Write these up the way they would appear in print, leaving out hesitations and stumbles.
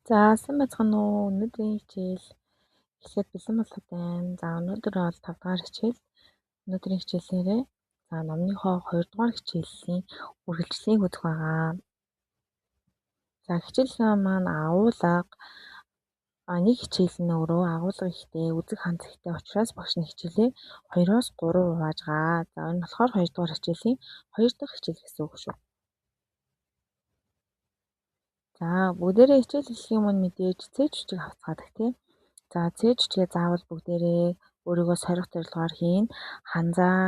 За сайн байцгаана уу? Өнөөдрийн хичээл эхлээд бэлэн болоод байна. За өнөөдөр бол 5 дугаар хичээл. Өнөөдрийн хичээлээрээ за номныхоо 2 дугаар хичээлийн үргэлжлэлийг үзэх байгаа. За хичээлийн маань агуулга нэг хичээл нь өөрөө агуулга ихтэй, үзэх ханц ихтэй учраас багш нь хичээлээ 2-оос 3 хувааж байгаа. За энэ болохоор 2 дугаар хичээлийн 2 дахь хичээл гэсэн үг шүү. За бүгдээрээ хичээл эхлэхийн өмнө мэдээж Ц жүжиг авцгаадаг тий. За Ц жүжигээ заавал бүгдээрээ өөрийгөө сорих зорилгоор хийн. Ханзаа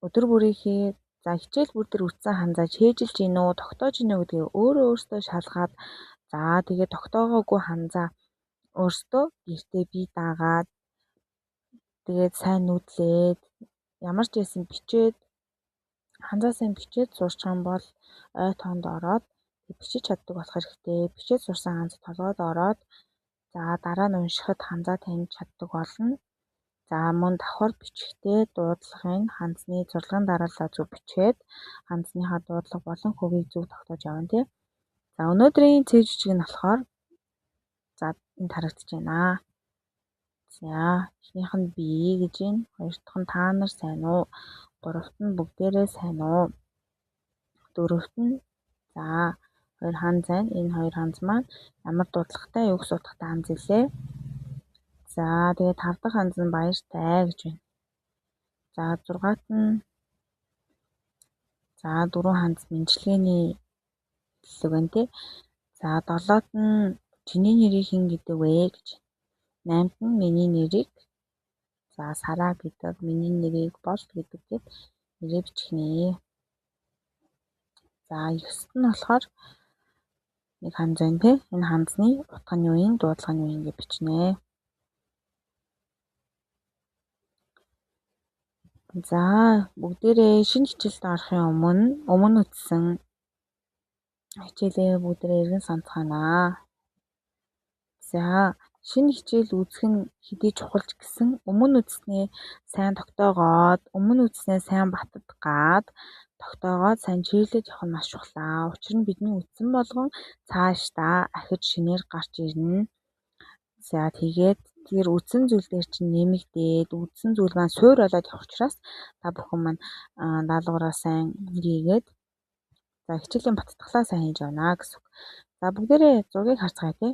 өдөр бүрийнхээ за хичээл бүр дээр үтсэн ханзаа чэйжилж гин үү, тогтоож гин үү гэдгийг өөрөө өөртөө шалгаад за тэгээ тогтоогоогүй ханзаа өөртөө гэртээ бие даагаад тэгээд сайн нүдлээд ямар ч байсан бичээд ханзаа сайн бичээд сурчих юм бол ой тоонд ороод бичиж чаддаг болох хэрэгтэй. Бичээд сурсан ханз толгойд ороод за дараа нь уншихад ханзаа таньж чаддаг болно. За мөн давхар бичихдээ дуудлагын ханзны зурлагын дараалал зөв бичээд ханзныхаа дуудлага болон хөвийг зөв тогтоож явна тий. За өнөөдрийн Ц жижиг нь болохоор за энд харагдаж байна. За эхнийх нь би гэж байна. Хоёр дахь нь та нар сайн уу? Гуравт нь бүгдээрээ сайн уу? Дөрөвт нь за хоёр ханз байна. Энэ хоёр ханз маань ямар дуудлагатай юу гэсэн утгатай ханз илээ. За тэгээ тав дахь ханз нь баяртай гэж байна. За зургаат нь за дөрвөн ханз мэнчилгээний хэллэг байна тий. За долоот нь чиний нэрийг хэн гэдэг вэ гэж. Наймд нь миний нэрийг за Сараа гэдэг, миний нэрийг Болд гэдэг гэд нэрээ бичих нэ. За ёсд нь болохоор нэг ханз байна тий. Энэ ханзны утга нь юу юм, дуудлага нь юу юм гэж бичнэ. За бүгдээрээ шинэ хичээлд орохын өмнө үтсэн хичээлээ бүгдээрээ эргэн санацгаана. За шинэ хичээл үзэх нь хэдий чухал ч гэсэн өмнө үзснээ сайн тогтоогоод, өмнө үзснээ сайн баттгаад тогтоогоод сайн чиглээд явах нь маш чухлаа. Учир нь бидний үтсэн болгон цаашдаа ахиж шинээр гарч ирнэ. За тэгээд тэр үтсэн зүйл дээр чинь нэмэгдээд үтсэн зүйл маань суур болоод явах учраас та бүхэн маань даалгавраа сайн хийгээд за хичээлийн баттгалаа сайн хийж явна гэсэн үг. За бүгдээрээ зургийг харцгаая тий.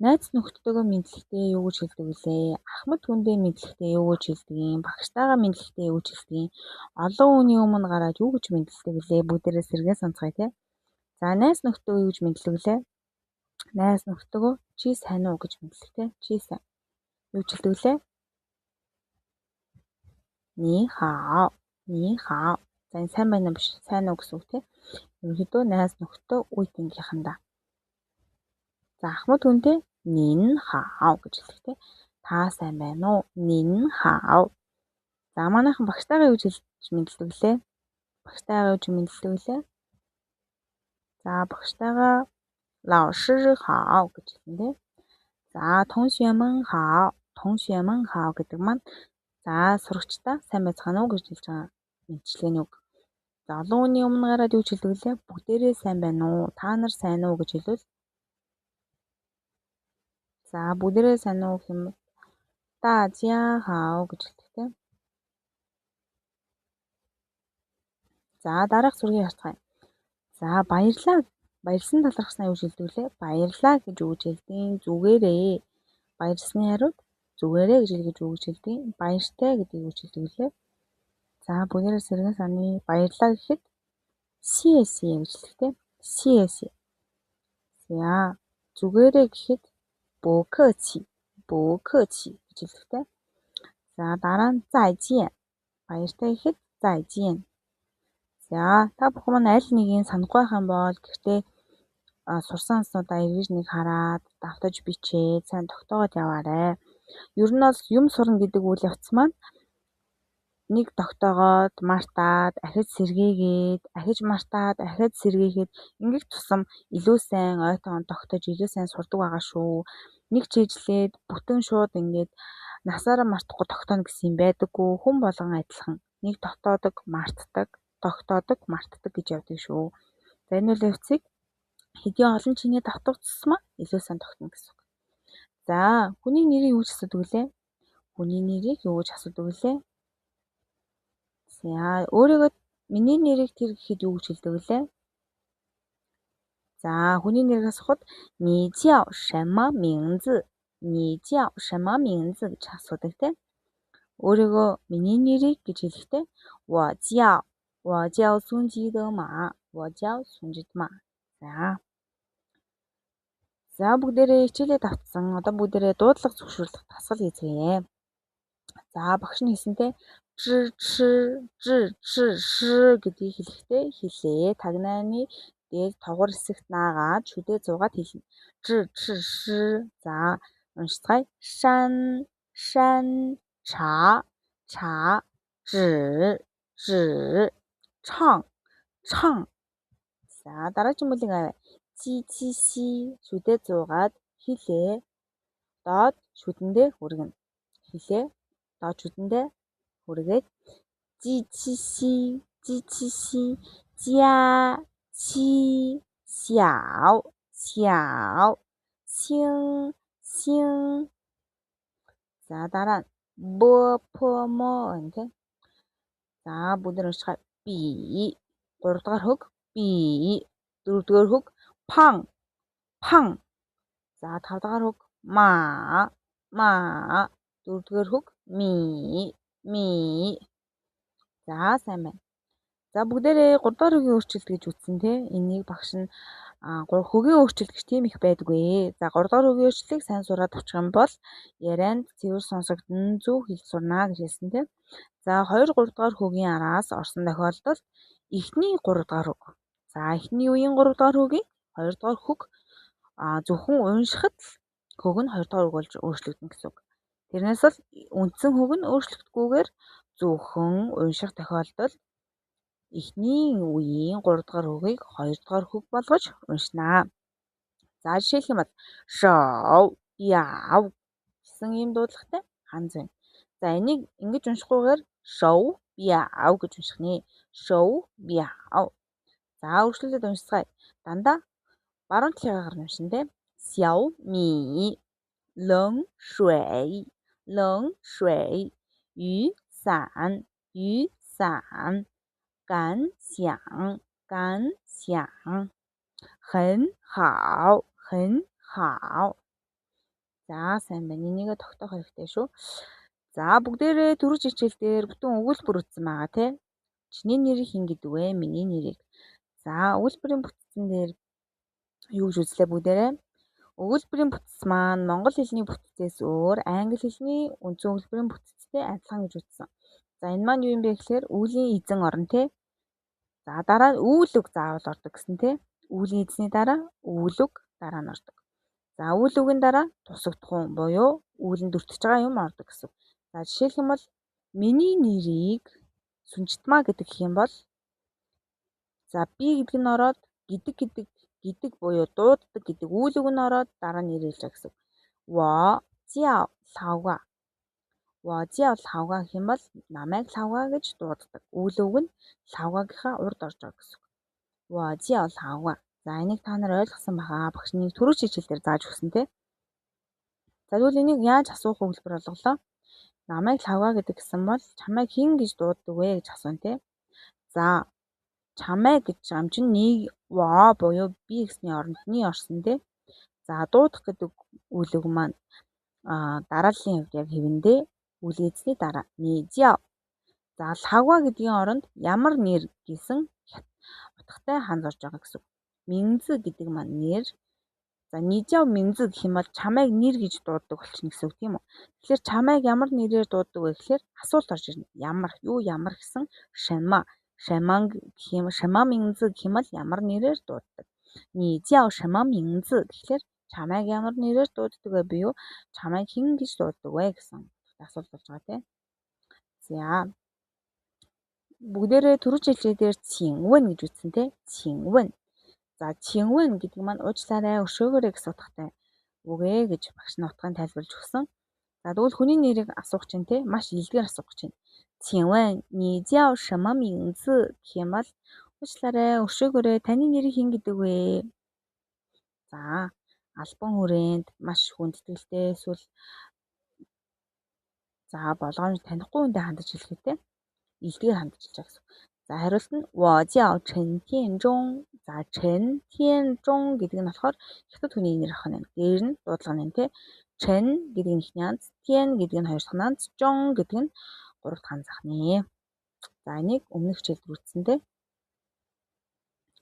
Найз нөхдөдөө мэдлэгтэй юу гэж хэлдэг вүлээ? Ахмад хүндээ мэдлэгтэй юу гэж хэлдэг юм? Багштайгаа мэдлэгтэй юу гэж хэлдэг юм? Олон хүний өмнө гараад юу гэж мэдлдэг вүлээ? Бүгдээрээ сэргээ сонцгоё тий. За найз нөхдөдөө юу гэж мэдлэг вүлээ? Найз нөхдөдөө чи сайн уу гэж мэдлэг тий. Чи сайн. Юу гэж хэлдэг вүлээ? Ни хао. Ни хао. За энэ сайн байна уу биш сайн уу гэсэн үг тий. Ерөнхийдөө найз нөхдөдөө үе тэнгийнхандаа. За ахмад хүнтэй нин хао гэж хэлдэг тий. Та сайн байна уу? Нин хао. За манайхан багштайгаа юу гэж хэлж мэдлдэг вүлээ? Багштайгаа юу гэж мэдлдэг вүлээ? За багштайгаа 老师好 гэж хэлнэ тий. За 同学们好, 同学们好 гэдэг маань за сурагчдаа сайн байцгаана уу гэж хэлж байгаа мэндчилгээний үг. За олон хүний өмнө гараад юу гэж хэлдэг вүлээ? Бүгдээрээ сайн байна уу? Та нар сайн уу гэж хэлвэл за бүгдээрээ сайн уу гэх юм 大家好 гэж хэлдэг тийм. За дараах зургийг харцгаая. За баярлалаа. Баярлсан талархснаа юу гэж хэлдэг вүлээ? Баярлалаа гэж үг хэлдэг. Зүгээрээ. Баярлсны хариуд зүгээрээ гэж хэлж үг хэлдэг. Баяртай гэдгийг үг хэлдэг вүлээ. За бүгдээрээ сэргэн саний. Баярлалаа гэхэд 谢谢 гэж хэлдэг тийм. 谢谢. За зүгээрээ гэхэд 不客气, 不客气 гэж хэлдэг тийм. За дараа нь 再见. Баяртай гэхэд 再见. За та бүхэн маань аль нэгийг санахгүй байх юм бол гэртээ сурсан анснуудаа эргэж нэг хараад давтаж бичээд сайн тогтоогоод яваарай. Ер нь бол юм сурна гэдэг үйл явц маань нэг тогтоогоод мартаад ахиж сэргээгээд ахиж мартаад ахиж сэргээхэд ингэх тусам илүү сайн ой тоон тогтож илүү сайн сурдаг байгаа шүү. Нэг чийжлээд бүтэн шууд ингээд насаараа мартахгүй тогтооно гэсэн юм байдаггүй. Хүн болгон адилхан. Нэг тогтоодог, мартдаг, тогтоодог, мартдаг гэж явдаг шүү. За энэ үйл явцыг Хэдийн олон чинээ давтах тусмаа илүү сайн тогтно гэсэн үг. За, хүний нэрийг юу гэж асуудаг вүлээ? Хүний нэрийг юу гэж асуудаг вүлээ? За, өөрийгөө миний нэрийг тэр гэхэд юу гэж хэлдэг вүлээ? За, хүний нэрийг асуухад 你叫什么名字? 你叫什么名字 гэж асуудаг тийм. Өөрийгөө миний нэрийг гэж хэлэхдээ 我叫我叫孙吉德马. 我叫孙吉德马. За. За, бүгдээрээ хичээлээ давтсан. Одоо бүгдээрээ дуудлага зөвшөөрлөх дасгал хийцгээе. За, багш нь хэлсэнтэй ж ч ж ч ш гэдгийг хэлэхдээ хэлээ. Тагнааны дээд тогор хэсэгт наагаад шүдээ зуугаад хэлнэ. Ж ч ш. За, уншицгаая. Шан шан ча ча ж ж чан чан. За, дараагийн бүлэг аваа. Чи чи си шүдээ зуугаад хэлээ. Доод шүдэндээ хүргэнэ. Хэлээ. Доод шүдэндээ хүргээд чи чи си чи чи си жа чи сяо сяо син син. За, дараа нь б п м гэнэ. За, бүгд уншихаар би 3 дугаар хөг би 4 дугаар хөг пан пан. За, 5 дугаар хөг ма ма 4 дугаар хөг ми ми. За, сайн байна. За, бүгдээрээ 3 дугаар хөгийн өөрчлөлт гэж үзсэн тий. Энийг багш нь хөгийн өөрчлөлт гэж тийм их байдгүй. За, 3 дугаар хөгийн өөрчлөлтийг сайн сураад авчих юм бол ярианд цэвэр сонсогдсон зөв хэлж сурна гэж хэлсэн тий. За, 2 3 дугаар хөгийн араас орсон тохиолдолд эхний 3 дугаар хөг. За, эхний үеийн 3 дугаар хөгийн 2 дугаар хөг зөвхөн уншихад л хөг нь 2 дугаар үг болж өөрчлөгдөнө гэсэн үг. Тэрнээс л үндсэн хөг нь өөрчлөгдөхгүйгээр зөвхөн унших тохиолдолд эхний үеийн 3 дугаар хөгийг 2 дугаар хөг болгож уншина. За, жишээлх юм бол шоу яав гэсэн ийм дуудлагатай ханз байна. За, энийг ингэж уншихгүйгээр шоу яав гэж унших нэ. Шоу яав. За, өөрчлөлтөд уншицгаая. Дандаа баруун талынхаа гар уншина те. Сяо ми лэн шуй лэн шуй ю сан ю сан 感想感想很好很好. За, сайн байна. Энийгээ тогтоох хэрэгтэй шүү. За, бүгдээрээ түрүү хичээл дээр бүтэн өгүүлбэр үзсэн байгаа тий. Чиний нэрийг хэн гэдэг вэ? Миний нэрийг. За, өгүүлбэрийн бүтцэн дээр юу гэж үзлээ бүгдээрээ? Өгүүлбэрийн бүтц маань монгол хэлний бүтцээс өөр англи хэлний үндсэн өгүүлбэрийн бүтцтэй адилхан гэж үзсэн. За, энэ маань юу юм бэ гэхээр үлийн эзэн орно тий. За, дараа нь үйл үг заавал ордог гэсэн тий. Үлийн эзний дараа үйл үг дараа нь ордог. За, үйл үгийн дараа тусагдахуун буюу үүлэнд өртөж байгаа юм ордог гэсэн. За, жишээлх юм бол миний нэрийг Сүнжитмаа гэдэг юм бол за би гэдэг нь ороод гэдэг гэдэг гэдэг буюу дууддаг гэдэг үйл үг нь ороод дараа нь нэр хэлж байгаа гэсэн. 我叫лавга. 我叫лавга гэх юм бол намайг лавга гэж дууддаг. Үйл үг нь лавгагийнхаа урд орж байгаа гэсэн. 我叫лавга. За, энийг та нар ойлгосон баха. Багш нэг түрүү хичээл дээр зааж өгсөн тий. За, тэгвэл энийг яаж асуух өгүүлбэр болголоо? Намайг лавга гэдэг гэсэн бол чамайг хэн гэж дууддаг вэ гэж асууна тий. За, чамайг гэж юм чинь нэг во буюу би гэсний оронд ни орсон тий. За, дуудах гэдэг үйл үг маань дарааллын хувьд яг хэвэндээ үйл эзний дараа ни жао. За, лавга гэдгийн оронд ямар нэр гэсэн утгатай ханз орж байгаа гэсэн. Минзэ гэдэг маань нэр. За, нижао минзэ гэх юм бол чамайг нэр гэж дууддаг болчихно гэсэн үг тийм үү? Тэгэхээр чамайг ямар нэрээр дууддаг вэ гэхээр асуулт орж ирнэ. Ямар, юу ямар гэсэн шама. Шаман гэх юм, шама минзэ гэх юм бол ямар нэрээр дууддаг. Нижао шама минзэ гэхлээр чамайг ямар нэрээр дууддаг вэ буюу чамайг хэн гэж дууддаг вэ гэсэн асуулт болж байгаа тийм. За, бүгдээрээ түрүү хичээл дээр цинвэн гэж үзсэн тийм. Цинвэн. За, цинвэн гэдэг маань уучлаарай, өшөөгөөрэй гэсэн утгатай үг ээ гэж багш нь утгыг тайлбарлаж өгсөн. За, тэгвэл хүний нэрийг асуух чинь тийм маш илгээр асуух чинь. Цинвэн 你叫什么名字 гэх юм бол уучлаарай, өшөөгөөрэй, таны нэрийг хэн гэдэг вэ? За албан хүрээнд маш хүндэтгэлтэй эсвэл за болгоомж танихгүй хүнтэй хандаж хэлэхдээ илдгээр хандаж хэлж байгаа гэсэн. За хариулт нь 我叫陈天忠. За Чэн Тянжун гэдэг нь болохоор хятад хүний нэр ах нь. Дээр нь дуудлага нь тий. Чэн гэдэг нь эхний ганц, Тян гэдэг нь хоёр дахь ганц, Жон гэдэг нь гурав дахь ганц ах нэ. За энийг өмнөх хичээлд үзсэн тий.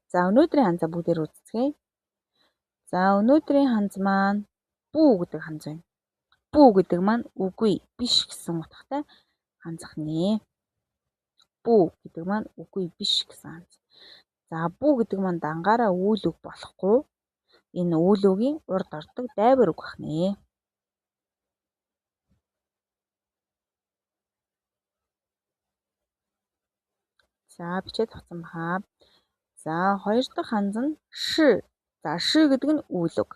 За өнөөдрийн ханзаа бүгдээр үзцгээе. За өнөөдрийн ханз маань бүү гэдэг ханз байна. Бүү гэдэг маань үгүй, биш гэсэн утгатай ханз ах нэ. Бүү гэдэг маань үгүй, биш гэсэн ханз. За бүү гэдэг маань дангаараа үйл үг болохгүй. Энэ үйл үгийн урд ордог дайвар үг ах нэ. За бичээд авсан баха. За хоёр дахь ханз нь ши. За ши гэдэг нь үйл үг.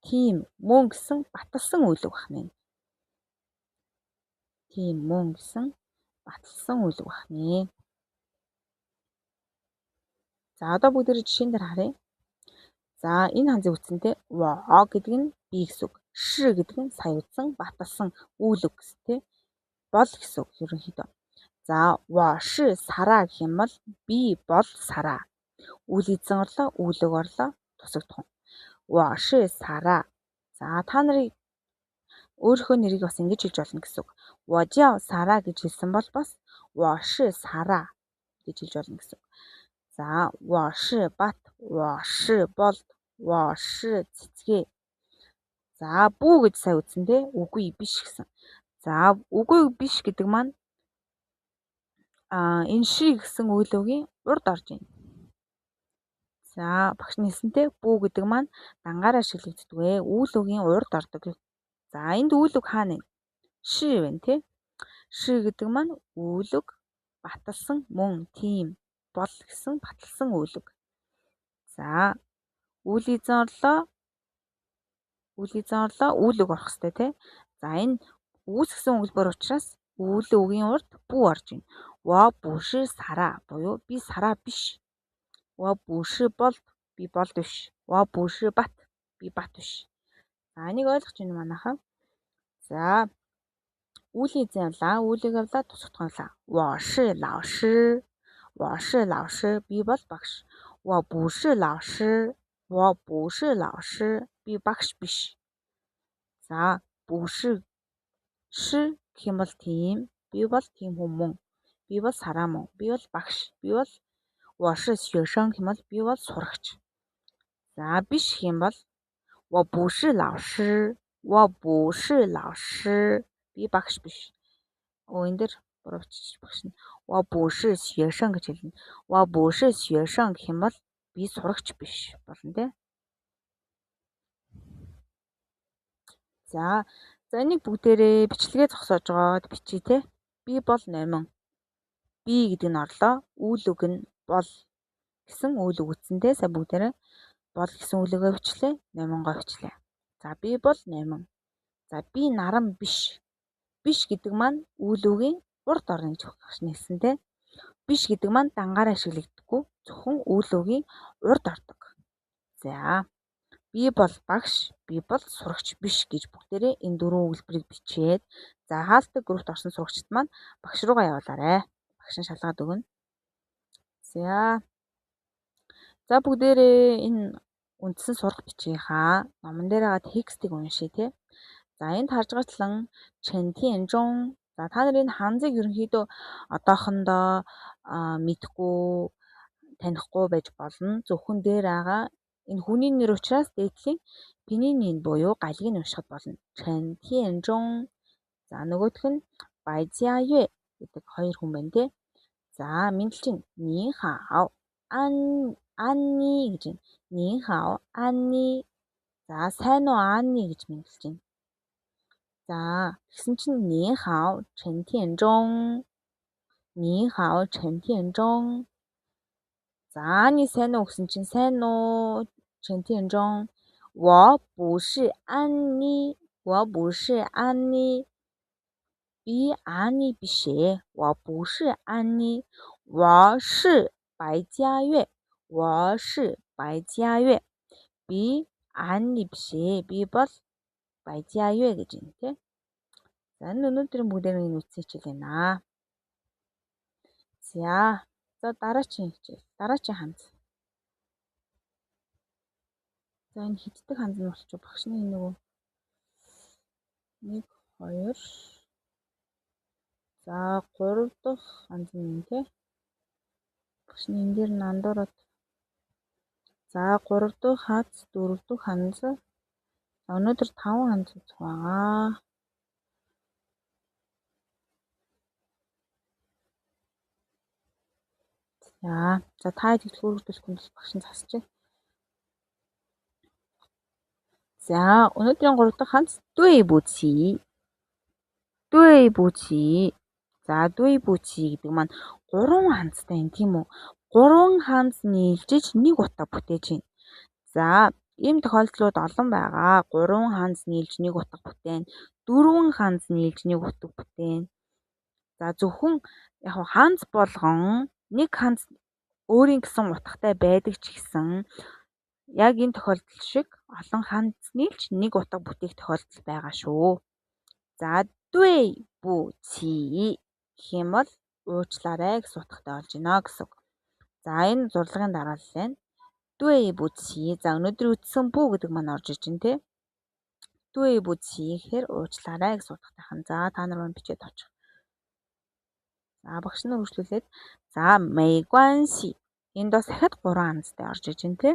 Тийм мөн гэсэн баталсан үйл үг ах нэ. Тийм мөн гэсэн баталсан үйл үг ах нэ. За одоо бүгдээрээ жишээн дээр харъя. За энэ ханзыг үтсэнтэй во гэдэг нь би гэсэн үг. Ши гэдэг нь сая үтсэн баталсан үйл үг гэсэн тий. Бол гэсэн үг ерөнхийдөө. За во ши сараа гэх юм бол би бол сараа. Үйл эзэн орлоо, үйл үг орлоо, тусагдах. Во ши сараа. За та нарыг өөрийнхөө нэрийг бас ингэж хэлж болно гэсэн үг. Во жао сараа гэж хэлсэн бол бас во ши сараа гэж хэлж болно гэсэн үг. За во ши бат, во ши болд, во ши цэцгээ. За бүү гэж сая үтсэн те үгүй биш гэсэн. За үгүй биш гэдэг маань энэ ши гэсэн үйл үгийн урд орж байна. За багш нь хэлсэнтэй бүү гэдэг маань дангаараа ашиглагддаг ээ. Үйл үгийн урд ордог. За энд үйл үг хаана вэ? Ши байна тий. Ши гэдэг маань үйл үг баталсан мөн тийм бол гэсэн баталсан үйл үг. За үйл эзэн орлоо. Үйл эзэн орлоо үйл үг орох хэрэгтэй тий. За энэ үүсгэсэн өгүүлбэр учраас үйл үгийн урд бүү орж байна. Во бүши сараа буюу би сараа биш. Во бүши болд би болд биш. Во бүши бат би бат биш. За энийг ойлгож байна манайхаа. За үйл эзэн явлаа, үйл үг явлаа, тусагдах явлаа. Во ши лао ши. Во ши лао ши би бол багш. Во бүши лао ши. Во бүши лао ши би багш биш. За бүши ши гэх юм бол тийм, би бол тийм хүн мөн. Би бол сараа мөн. Би бол багш. Би бол 我是学生 гэх юм бол би бол сурагч. За биш гэх юм бол 我不是老师。我不是老师. Би багш биш. Энэ дээр буруу бичиж багш нь 我不是学生 гэж хэлнэ. 我不是学生 гэх юм бол би сурагч биш болно те. За за энийг бүгдээрээ бичлэгээ зогсоож байгаад бичиж те. Би бол номин. Би гэдэг нь орлоо. Үйл үг нь бол гэсэн үйл үг үтсэн те. Сайн бүгдээрээ бол гэсэн үйл үгээ бичлээ. Номингоо бичлээ. За би бол номин. За би наран биш. Биш гэдэг маань үйл үгийн урд орно гэж багш нь хэлсэн те. Биш гэдэг маань дангаараа ашиглагддаггүй. Зөвхөн үйл үгийн урд ордог. За би бол багш, би бол сурагч биш гэж бүгдээрээ энэ дөрвөн өгүүлбэрийг бичээд за хаалттай группт орсон сурагчид маань багш руугаа явуулаарай. Багш нь шалгаад өгнө. За. За бүгдээрээ энэ үндсэн сурах бичгийнхаа номон дээр байгаа текстийг уншъя те. За энд харж байгаачлан Чэн Тянжун. За та нар энэ ханзыг ерөнхийдөө одоохондоо мэдэхгүй танихгүй байж болно. Зөвхөн дээр байгаа энэ хүний нэр учраас дээдлийн пининин буюу галгийг уншихад болно. Чэн Тянжун. За нөгөөх нь Байцяюэ гэдэг хоёр хүн байна те. За мэдлж чинь нин хао ан анни гэж байна. Нин хао анни. За сайн уу анни гэж мэдлж байна. За тэгсэн чинь нин хао Чэн Тянжун. Нин хао Чэн Тянжун. За анни сайн уу гэсэн чинь сайн уу Чэн Тянжун. 我不是安妮，我不是安妮。Би Ани биш ээ. 我不是安妮，我是白佳月。我是白佳月. Би Анни биш ээ. Би бол Баяжаа гэж байна тий. За энэ өнөөдрийн бүгдээрээ энэ үндсэн хичээл байна. За. За дараагийн хичээл. Дараагийн ханз. За энэ хэддэг ханз нь болчих багш нь нөгөө 1 2 за 3 дахь ханз нь тий. Багш нь энэ дээр нь андуураад за 3 дахь ханз, 4 дахь ханз. За өнөөдөр 5 ханз үзэх байгаа. За та хэдийг үргэлжлүүлэх нь багш нь засчих. За өнөөдрийн 3 дахь ханз 对不起. 对不起. За 对不起 гэдэг маань 3 ханзтай юм тийм үү? 3 ханз нийлжиж нэг утга бүтээж байна. За ийм тохиолдлууд олон байгаа. 3 ханз нийлж нэг утга бүтээн. 4 ханз нийлж нэг утга бүтээн. За зөвхөн яг ханз болгон нэг ханз өөрийн гэсэн утгатай байдаг ч гэсэн яг энэ тохиолдол шиг олон ханз нийлж нэг утга бүтээх тохиолдол байгаа шүү. За 对不起 гэх юм бол уучлаарай гэсэн утгатай болж байна гэсэн үг. За энэ зурлагын дараалал байна. 对不起. За өнөөдөр үтсэн бүү гэдэг маань орж иж байна те. 对不起 гэхээр уучлаарай гэсэн утгатай хан. За та нар маань бичээд авчих. За багш нь үргэлжлүүлээд за 没关系. Энд бас дахиад 3 ханзтай орж иж байна те.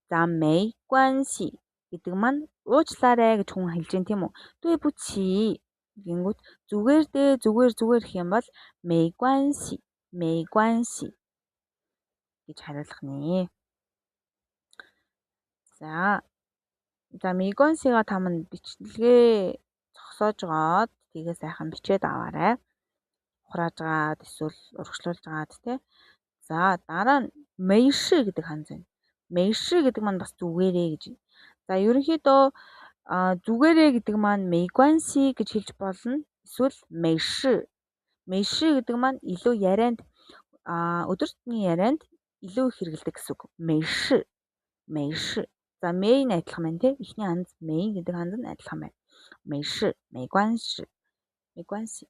За 没关系 гэдэг маань уучлаарай гэж хүн хэлж байна тийм үү? 对不起 гингүүт зүгээр дээ зүгээр зүгээр гэх юм бол 没关系 没关系 гэж хариулах нэ. За 没关系-га та мань бичлэгээ зогсоожгаад тэгээ сайхан бичээд аваарай. Ухраажгаад эсвэл урагшлуулжгаад тий. За дараа нь 没事 гэдэг ханз байна. 没事 гэдэг маань бас зүгээрээ гэж. За ерөнхийдөө зүгээрээ гэдэг маань 没关系 гэж хэлж болно. Эсвэл 没事. 没事 гэдэг маань илүү ярианд өдөр тутмын ярианд илүү их хэрэглэдэг гэсэн үг. 没事. 没事. За 没 нь адилхан байна тий. Эхний ханз 没 гэдэг ханз нь адилхан байна. 没事, 没关系. 没关系.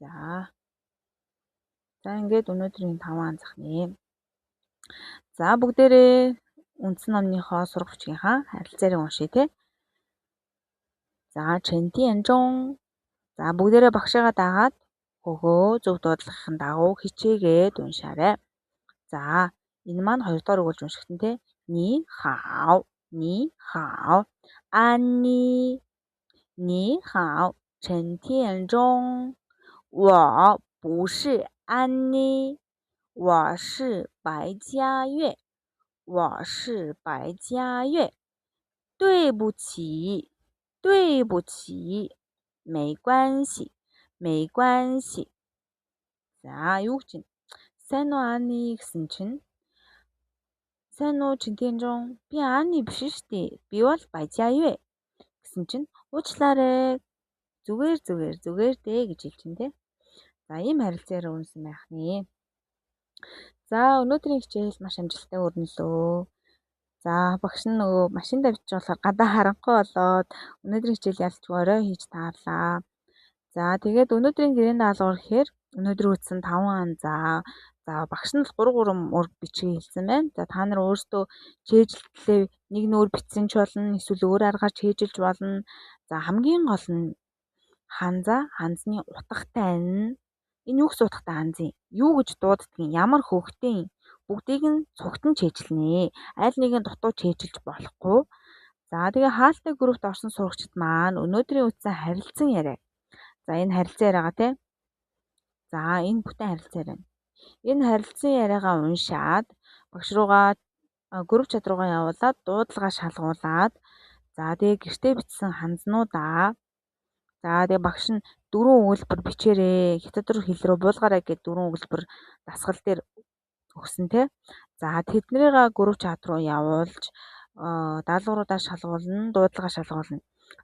За. За ингээд өнөөдрийн 5 ханз нэ. За бүгдээрээ үндсэн номныхоо сурах бичгийнхаа харилцаарыг уншъя тий. За 陈建中. За бүгдээрээ багшигаа дагаад хөхөө зөв дуудлагын дагуу хичээгээд уншаарай. За энэ маань 2 дугаар өгүүлж уншигтэн тий. 你好, 你好, 安妮, 你好, 陈建中，我不是安妮，我是白佳月，我是白佳月。对不起，对不起，没关系，没关系。За юу гэж байна? Сайн уу Ани гэсэн чинь сайн уу Чинтэнжун би Ани биш шүү дээ. Би бол Баяжаа гэсэн чинь уучлаарай. Зүгээр зүгээр зүгээр дээ гэж хэлж чинь тэ. За ийм харилцаар үнсэн байх нэ. За өнөөдрийн хичээл маш амжилттай өрнөлөө. За багш нь нөгөө машин тавьчих болохоор гадаа харанхуй болоод өнөөдрийн хичээл ялч орой хийж таарлаа. За тэгээд өнөөдрийн гэрээний даалгавар гэхээр өнөөдөр үтсэн 5 анзаа. За багш нь 3 3 мөр бичгийг хэлсэн байна. За та нар өөрсдөө чэйжлэлээ нэг нүүр бичсэн ч болно, эсвэл өөр аргаар чэйжилж болно. За хамгийн гол нь ханзаа, ханзны утгатай нь энэ юу гэсэн утгатай ханз юм? Юу гэж дууддгийг, ямар хөвгтэй юм? Бүгдийг нь цугтан чэйжлэнэ. Аль нэг нь дутуу чэйжилж болохгүй. За тэгээ хаалтай группт орсон сурагчид маань өнөөдрийн үтсэн харилцан яриа. За энэ харилцан яриагаа тий. За энэ бүтэн харилцан яриа. Энэ харилцан яриагаа уншаад багш руугаа групп чат руугаа явуулаад дуудлага шалгуулад за тэгээ гэртээ бичсэн ханзнуудаа за тэгээ багш нь 4 өгүүлбэр бичээрэй. Хятад руу хэл рүү буулгаарай гэдэг 4 өгүүлбэр дасгал дээр өгсөн те. За тэднийгээ групп чат руу явуулж даалгавруудаа шалгуулна, дуудлага шалгуулна.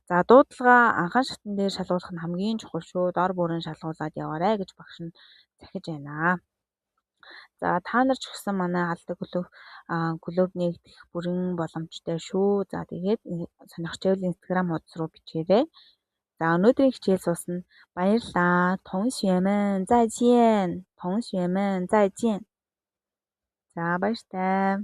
За дуудлага анхан шатн дээр шалгуулах нь хамгийн чухал шүү. Дор бүрэн шалгуулад яваарай гэж багш нь захиж байна. За, та нар ч гэсэн манай Алдаг клуб нэгдэх бүрэн боломжтой шүү. За, тэгээд сонирхож байвал Instagram хуудас руу бичээрэй. За, өнөөдрийн хичээл суусна. Баярлалаа. 同学们再见. 同学们再见. За, баяртай.